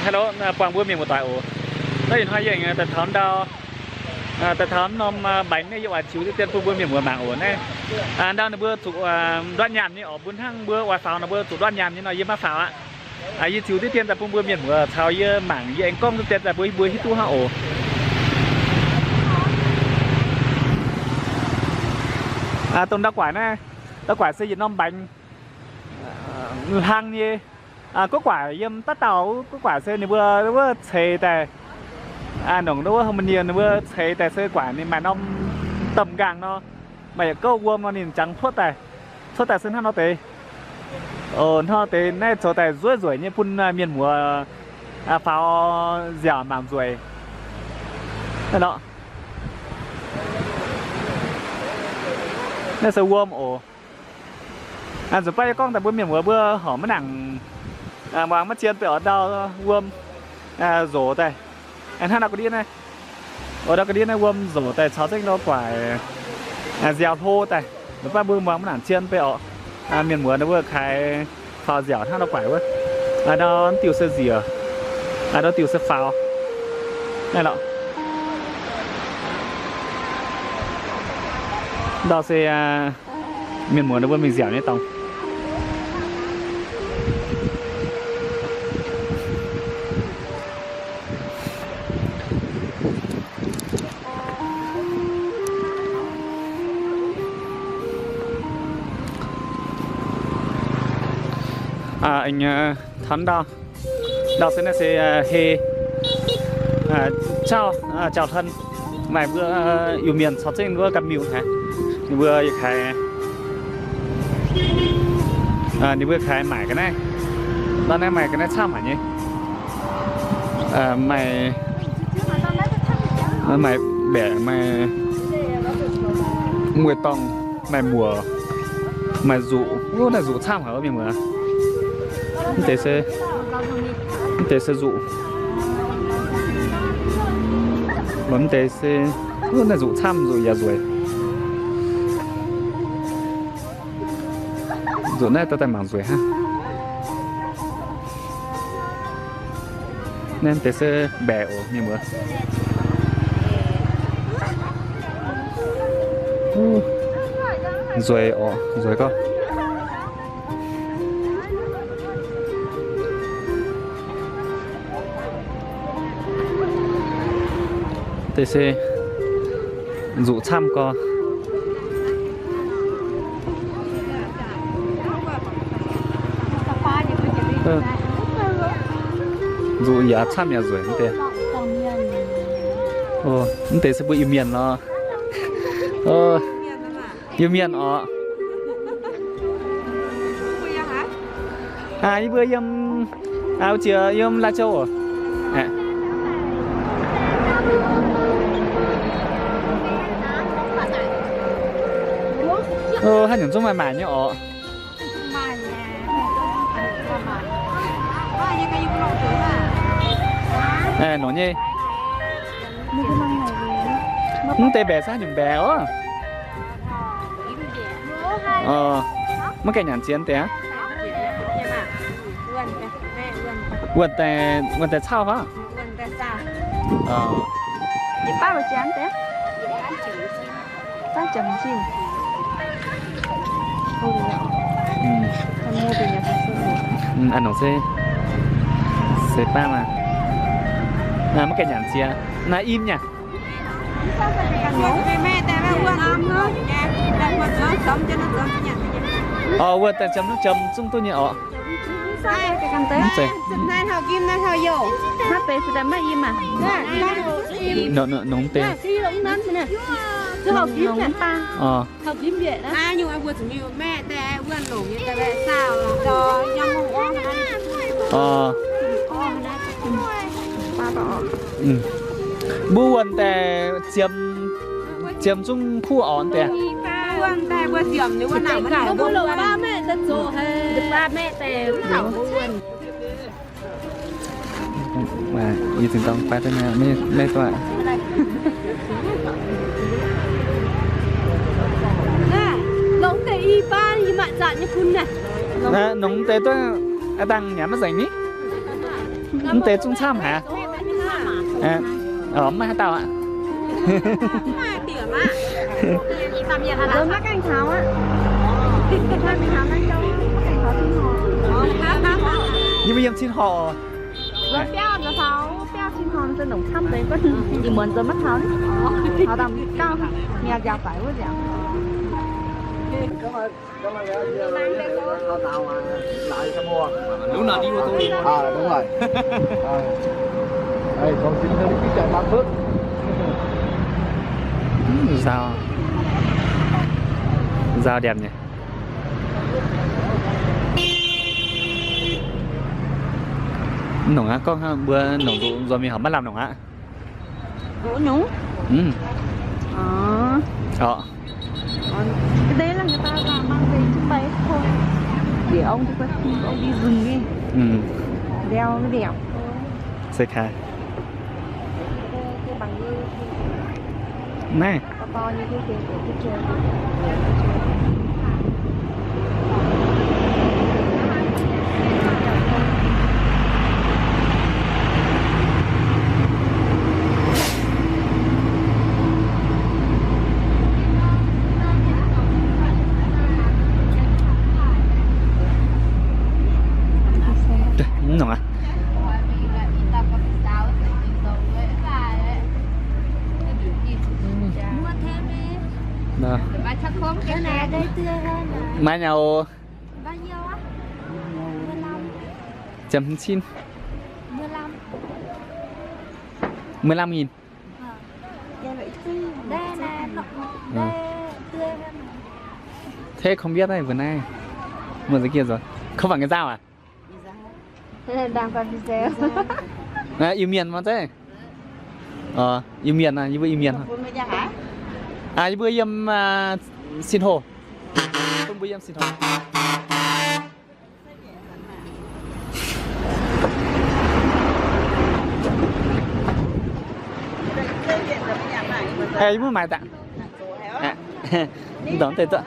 Hello, buangh mbuo mienh muoz-doic oc. Naaiv ih hnoi yie aengx daaih taux ndau, daaih taux norm mbaengx naaiv yie oix ziux diqv dien bun mbuo mienh muoz mangc oc. Naaiv ndau ninh mbuo zuqc ndortv nyaanh nyei oc. Mbuo hnangv mbuo oix faaux nor mbuo zuqc ndortv nyaanh nyei nor yie maiv faaux aqv. Yie ziux diqv dien daaih bun mbuo mienh muoz caux yie mangc, yie aengx gorngv diqv dien daaih bun mbuo hiuv duqv hnangv oc. Dongh ndau-guaix naaiv, ndau-guaix se yietc norm mbaengx hlang nyei. Guv guaix yiem daav dauh guv guaix se ninh mbuo wuov ceix daaih, nongc wuov Harmony ninh mbuo ceix daaih se guaix ninh maaih norm domh nqaangh nor, maaih yietc gouv wuom nor ninh jangx cuotv daaih, cuotv daaih se hnangv nor deix. Hnangv nor deix naaiv zoux daaih nzueic nzueic nyei bun mienh muoz faaux nziaauc mangc nzueic. Naaiv lorqc. Naaiv se wuom oc. Nzunc baav yie gorngv daaih mbuo mienh muoz mbuo horpc maiv nangc muangx maiv zien beiv orqc, ndau wuom nzoc daaih. Hnangv nor ga'ndiev naaiv, ndau ga'ndiev naaiv wuom nzoc daaih caux zengv ndau-guaix nziaauc hlo daaih. Nzunc baav mbuo muangx maiv nangc zien beiv orqc. Mienh muoz ninh mbuo kaaix faaux nziaauc hnangv ndau-guaix wuov. Ndau diuh se nziec, ndau diuh se faaux. Naaiv lorqc. Ndau se mienh muoz ninh mbuo mingh nziaauc nyei dorngx. Taux ndau, ndau se naaiv se hei, jauv, jauv-hlen, maaih mbuo Iu-Mienh caux zengv wuov ganh miuc haic. Ninh mbuo yaac kaaix, ninh mbuo kaaix maaic ga'naaiv. Ndau naaiv maaih ga'naaiv camv haic nyei. Maaih, maaih mbaeqc, maaih mueiz-dorngh, maaih muoc, maaih nzuqc. Wuov naaiv nzuqc camv haic mienh muoz. Mv deix se, mv deix se nzuqc. Mv deix se, wuov naaiv nzuqc camv, nzuqc yaac nzueic. Nzuqc naaiv dorh daaih mangc nzueic hnangv. Naaiv deix se mbaeqc oc mienh muoz. Nzueic oc, nzueic gorngv. Deix se nzuqc camv gorx. Nzuqc yaac camv yaac nzueic mv deix. Mv deix se mbuo Iu-Mienh lorqc. Iu-Mienh orqc. Yie mbuo yiem, wuov jiex yiem Lai Châu oc. Haaix nyungc zungv maaih maaic nyei orqc. Nongc nyei. Mv deix mbaeqc se haaix nyungc mbaeqc oc? Maiv gaengh nyanc ziex deix aqv. Wuonh daaih, wuonh daaih cauv fai? A'nongc se, se baav maah. Maiv gaengh nyanc ziex. Naaiv im nyei. Orqc, wuov daaih ziemx, ziemx zungv duqv nyei orqc. Nongc deix. Orqc. Mbuo wuonh daaih ziemx, ziemx zungv kuv orqc deix. Yie zinh dorng baav duqv nyei, maiv duqv. Nongc deix duqv a'dangh nyanc maiv nzengc ni. Mv deix zungv camv haic. Mv maaih haaix dauh aqv. Yie mbuo yiem Cin Horc oc. Đúng rồi. Hm, dao, dao ndem nyei. Nongc aqv, gorngv hnangv mbuo nongc nzuqc nzuonx mingh horpc maiv lamh nongc aqv. Hnangv nor? Hm. Orqc. Orq. Cái đấy là người ta làm mang về trưng bày thôi. Để ông, ông đi rừng đi. Hm. Đeo cái đèo. Sê khai. Cái, cái bằng như thế. Naaiv. To to như thế kia, của cái trường. Mv nongc aqv. Maiv nyau. Jam hmz cin. Mười lăm nghìn. Thế không biết đấy, vừa nãy. Mua dưới kia rồi. Không phải người Dao à? À, Iu-Mienh mah zeiz. Ờ, Iu-Mienh à, yie mbuo Iu-Mienh. À, yie mbuo yiem, à, Sinh Hồ. Bun mbuo yiem Sinh Hồ. Ê, yie mbuo mangc daaih. Ê, yie mbuo nongc deix zuqv.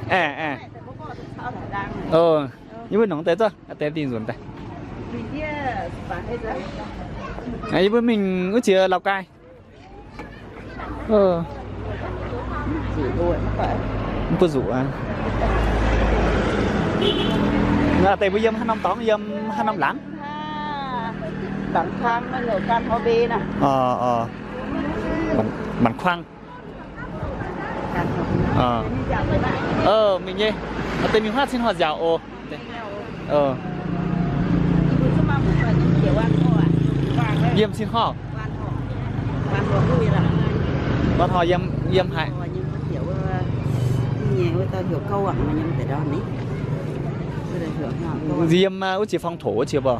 Ê, ê. Ê, yie mbuo nongc deix zuqv, deix dingh nzunc daaih. Ê, yie mbuo mingh wuov jiex Lào Cai. Mv baac zuqc aqv. Deix mbuo yiem haaix norm dorngx, yiem haaix norm laangz? Mbản Khoang. Mingh nyei. Deix mingh huaav Cin Horc nziaauc oc. Yiem Cin Horc. Wanh Horc yiem, yiem haaix? Yiem wuov jiex Phong Thổ wuov jiex mbuo.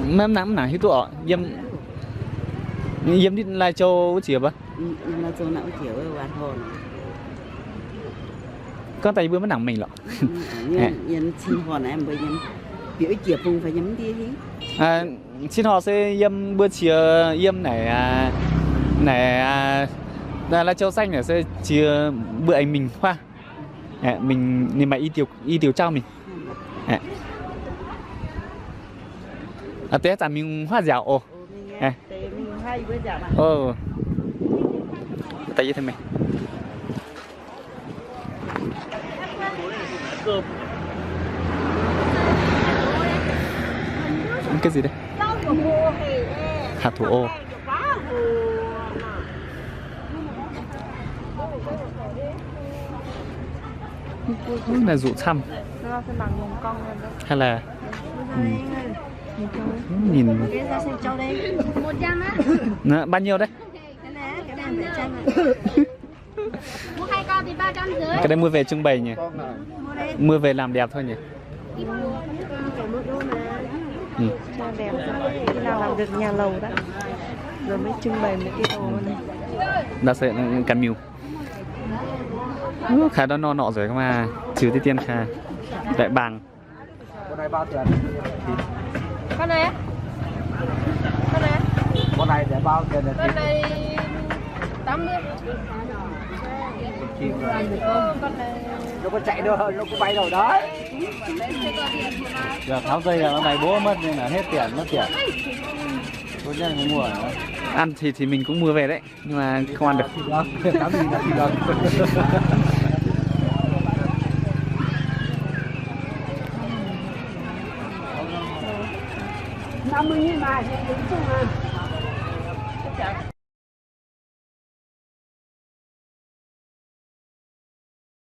Mv nangc, mv nangc hiuv duqv oc. Yiem, yiem Lai Châu wuov jiex mbuo. Gorngv daaih yie mbuo maiv nangc mingh lorqc. Cin Horc se yiem mbuo qiex yiem naaic, naaic, Lai Châu saengv naaic se qiex mbuo aengx mingh huaav. Mingh ninh maaih i diuc jauv mingh. Deix zanc mingh huaav nziaauc oc. Cái gì đây? Hạt thủ ô. Naaiv zuqc camv. Hay là nhìn. Bao nhiêu đấy? Cái đấy mua về trưng bày nhỉ? Mua về làm đẹp thôi nhỉ? Làm đẹp, khi nào làm được nhà lầu đó, rồi mới trưng bày mấy cái đồ này. Đó sẽ gắn mìu. Ơ, khai đó no nọ rồi mà, trừ cái tiền khai. Đại bàng. Con này á? Con này á? Con này để bao tiền là con này Nó có chạy đâu, nó có bay đâu đấy. Giờ tháo dây là nó bay bố mất nên là hết tiền mất tiền. Tôi nhắc mua nữa. Ăn thì thì mình cũng mua về đấy, nhưng mà không ăn được. Thịt lợn, thịt lợn. Năm mươi nghìn mà, thì đúng chung mà.